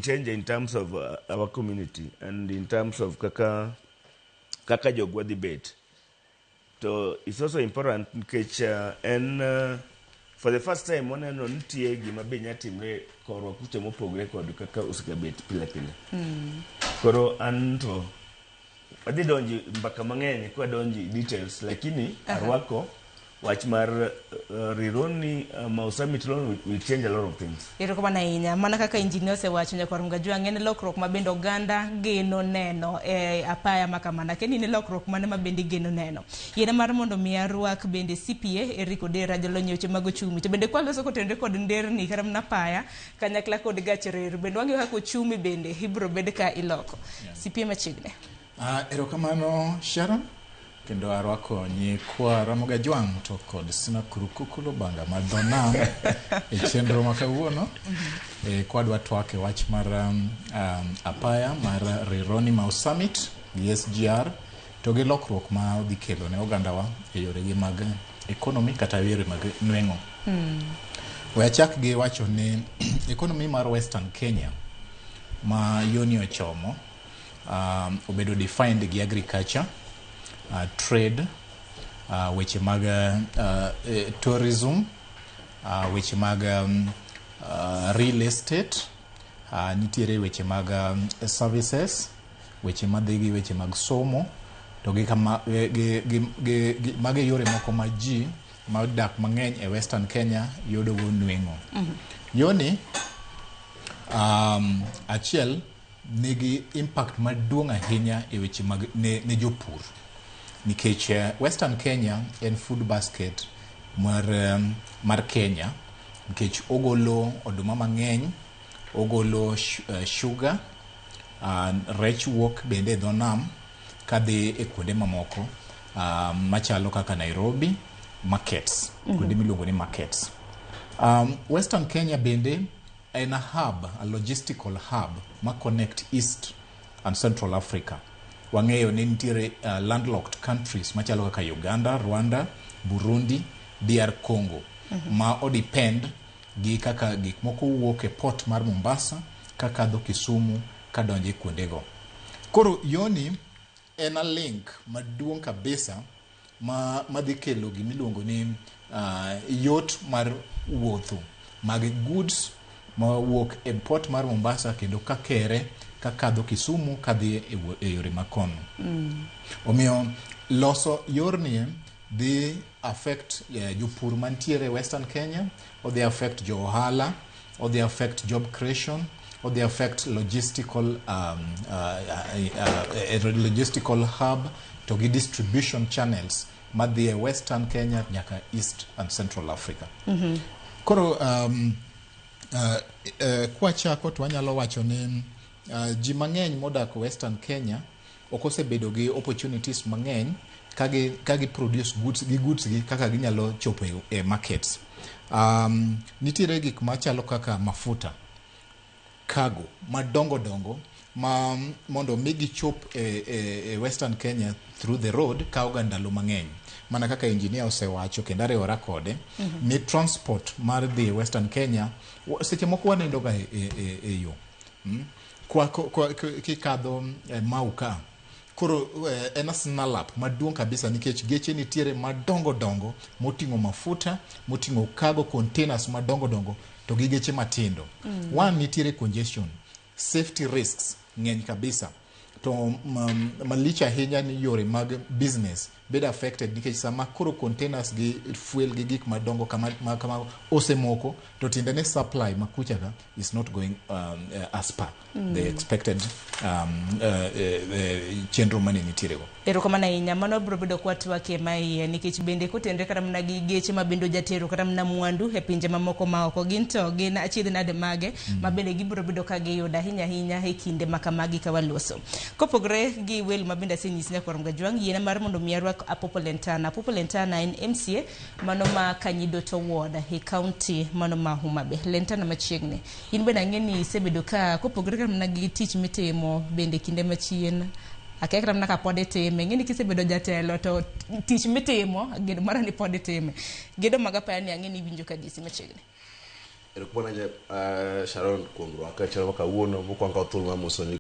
Changer in terms of our community and in terms of kaka jogwa dhi bet. To it's also important nikech en for the first time waneno nitie gima be nya timre korwa kucha mopogre kod kaka osegabet pile pile. Koro an to wadhi donjo mbaka mang'eny kwadonjo e details, lakini arwako wach mar Rironi Mau Summit alone will change a lot of things. Erokamano ahinya. Mana kaka injinia osewacho, nyakwar Mgajwang', en lokruok ma bende oganda geno neno e apaya ma kamano. Akia ni in lokruok mane ma bende igeno neno. Yiena mar mondo mi arwak bende CPA Eric Odera, jalony e weche mag ochumi. To bende kwaloso kotenore kod nderni kata mana apaya kanyakla kod gach reru. Bende wang'iyo kaka ochumi bende ibiro bed ka iloko. CPA, machiegni. Erokamano Sharon, kendo arwako nyikwa Ramogi Ajwang' to kod Sina Kurukuku Lubanga ma dho nam e chenro ma kawuono kwadwa twak e wach mar apaya mar Rironi Mau Summit gi SGR to gi lokruok ma odhi kelo ne ogandawa e yoregi mag economy kata yore mag nweng'o. We achak gi wacho ni economy mar Western Kenya ma yoni ochomo obedo defined gi agriculture, trade, weche mag tourism, weche mag real estate, nitiere weche mag services, weche madhi gi weche mag somo, to gi kama gi mage yore moko ma ji ma odak mang'eny e Western Kenya yudo go nweng'o. Yoni achiel nigi impact maduong' ahinya e weche mag ne jopur nikech Western Kenya en food basket mar Kenya nikech ogolo oduma mang'eny, ogolo sugar, rech wuok bende e dho nam kadhi e kuonde mamoko machalo kaka Nairobi markets, kuonde miluongo ni markets. Western Kenya bende en a hub, a logistical hub ma connect East and Central Africa. Wang'eyo ni nitiere landlocked countries machalo kaka Uganda, Rwanda, Burundi, DR Congo ma odepend gi kaka gik moko wuok e port mar Mombasa kakadho Kisumu kadonjo e kuondego. Koro yoni en a link maduong' kabisa ma madhi kelo gimiluongo ni yot mar wuotho mag goods mawuok e port mar Mombasa kendo kakere kakadho Kisumu kadhi e yore makono. Omiyo loso yorni dhi affect jopur mantiere Western Kenya, odhi affect jo ohala, odhi affect job creation, odhi affect logistical hub to gi distribution channels madhi e Western Kenya nyaka East and Central Africa. Koro kwachako to wanyalo wacho ni ji mang'eny modak Western Kenya ok osebedo gi opportunities mang'eny ka gi produce goods gi goods gi kaka ginyalo chopo e markets. Nitiere gik machalo kaka mafuta, cargo madongo dongo ma mondo mi gichop e Western Kenya through the road kawo ga ndalo mang'eny, mana kaka engineer osewacho kendo ariwora kode ni transport mar dhi e Western Kenya seche moko wanindo ga e yo. Kwa kikadho Mau ka koro en a snarl-up maduong' kabisa nikech geche nitiere madongo dongo moting'o mafuta, moting'o cargo containers madongo dongo to gi geche matindo. One, nitiere congestion, safety risks ng'eny kabisa, to malich ahinya ni yore mag business bedo affected nikech sama koro containers gi fuel gi gik madongo kama osemoko to tiende ni supply makucha ka is not going as per the expected chenro mane nitiere go. Erokamano ahinya. Mano biro bedo kwatwakie ma iye nikech bende kotenre kata mana gi geche ma bende ojatero kata mana mwandu e pinje mamoko ma oko, gin to gin achiedh nade mage ma bende gibiro bedo ka giyudo ahinya ahinya e kinde ma kamagi ka waloso. Kopogore gi welo ma bende asenyisi, nyakwar Mgajwang', yiena mar mondo mi arwak Apopo Lentana. Apopo Lentana en MCA mano ma Kanyidoto Ward e county mano ma Homa Bay. Lentana, machiegni, in bende ang'e ni isebedo ka kopogore kata mana gi tich mitimo bende kinde machien, akia kata mana ka pod itime, ing'e ni kisebedo jatelo to tich mitimo geno mara ni pod itime. Gedo mag apaya ni ang'e ni iwinjo ka disi machiegni. Erokamano ahinya Sharon kuom rwaka e chenro ma kawuono. Mokwongo akawo thuolo mar moso ni